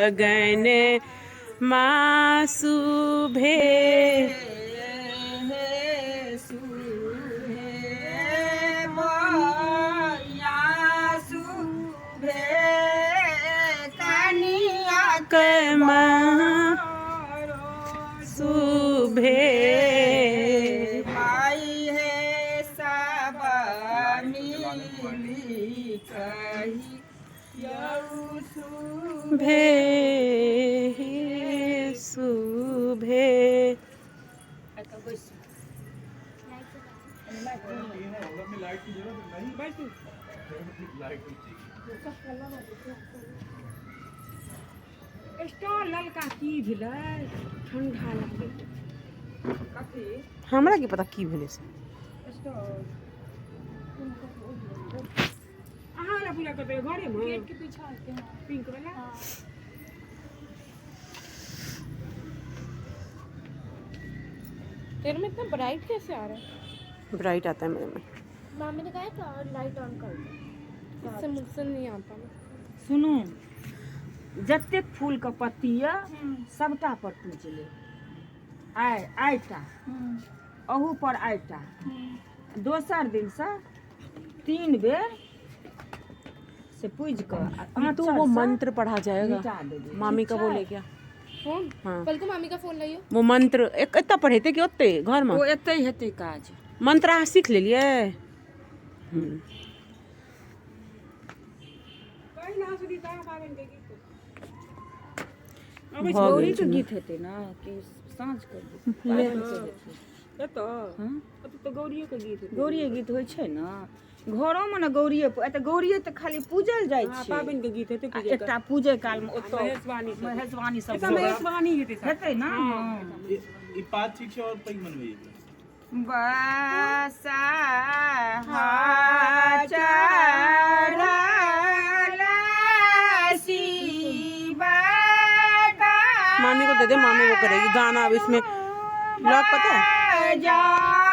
गगन मा सुभे। कमा सुभे। माई हे सब मिली कही यौ सुभे। भे सुभे। स्टॉल ललका की भेलै? ठंडा लागै। कथी? हमरा की पता की भेलै से। स्टॉल। अहाँ वाला पूजा करबै घरेमे? गेट के पीछा होते हैं। पिंक वाला। तेरे में इतना ब्राइट कैसे आ रहा है? ब्राइट आता है मेरे में। मामी ने कहा था लाइट ऑन कर दो। इससे मुझसे नहीं आता ना। सुनू, जतेक फूलके पत्ती यऽ सबटा पर पूजि लेब। आइ आइटा अहू पर आइटा, दोसर दिनसँ 3 बेर से पूजि कऽ आ तो वो आँचरसँ मंत्र पढ़ा जाएगा। मिटा देबै। मामी का बोले क्या? फोन? हाँ। पल को मामी का फोन लाइयो। वो मंत्र एक एतऽ पढ़ेतै कि ओते घरमे? ओ एतै हेतै काज। मंत्र अहाँ सीख लेलियै? हम्म। अबै भऽ छै। गेल। गौरीके गीत हेतै ने कि साँझके गीत? पाबनिके हेतै। एतऽ? हँ। एतऽ तऽ गौरिये के गीत हेतै। गौरीये गीत होइ छै ने घरोमे ने? गौरीये एतऽ गौरीये तऽ खाली पूजल जाइ हँ, छै। पाबनि के गीत हेतै आ पूजे के। एकटा पूजै कालमे ओतऽ महेशवाणी सब। महेशवाणी सब एतऽ महेशवाणी हेतै सब। हेतै ने? हँ। ई पात ठीक छै और पैघ बनबै। बसा चढ़ल शिव। मामी को दे दे, मामी वो करेगी गाना। अब इसमें लॉक पता है। जा।